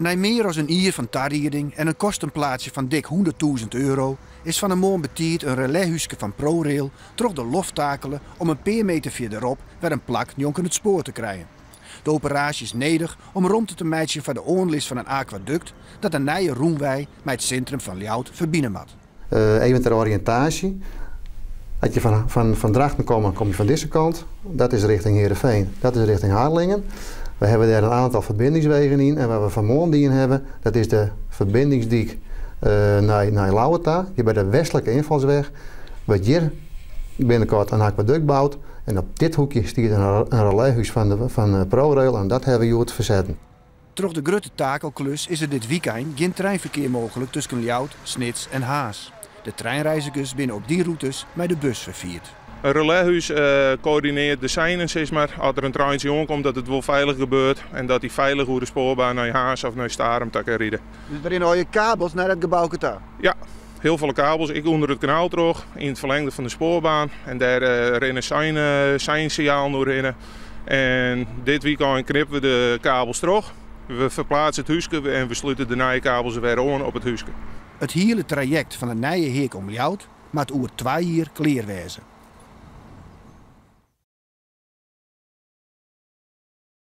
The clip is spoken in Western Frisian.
Nei mear as in jier fan tarieding en in kostenplaatsje fan dik 100.000 euro is fan 'e moarn betiid in relaishúske fan ProRail troch de loft takele om in pear meter fierderop wer in plak njonken it spoar te krijen. De operaasje is nedich om romte te meitsjen foar de oanlis fan in akwadukt dat de nije rûnwei mei it sintrum fan Ljouwert ferbine moat. Even ter oriïntaasje. As je fan Drachten komme, kom je fan dizze kant. Dat is richting Heerenveen, dat is richting Harlingen. We hawwe dêr in oantal ferbindingswegen yn en wat we fan 'e moarn dien hawwe, dat is de ferbindingsdyk nei nei Ljouwert ta, hjir by de westlike ynfalsweg, wurdt hjir binnenkort in akwadukt boud en op dit hoekje stiet in relaishús fan de fan ProRail en dat hawwe we hjoed fersetten. Troch de grutte takelklus is der dit wykein gjin treinferkear mooglik tusken Ljouwert, Snits en Harns. De treinreizgers binne op dy rûtes mei de bus ferfierd. In relaishús koördinearret de seinen, sis mar, as der in treintsje oankomt, dat it wol feilich gebeurt en dat dy feilich oer de spoarbaan nei Harns of nei Starum ta kin ride. Dus der rinne allegear kabels nei dat gebouke ta? Ja, hiel folle kabels, ek ûnder it kanaal troch, yn it ferlengde fan de spoarbaan. En dêr rinne seinsinjalen oerhinne. En dit wykein knippe we de kabels troch. We ferplaatse it húske en we slute de nije kabels wer oan op it húske. It hiele trajekt fan de nije Heak om Ljouwert moat oer twa jier klear wêze.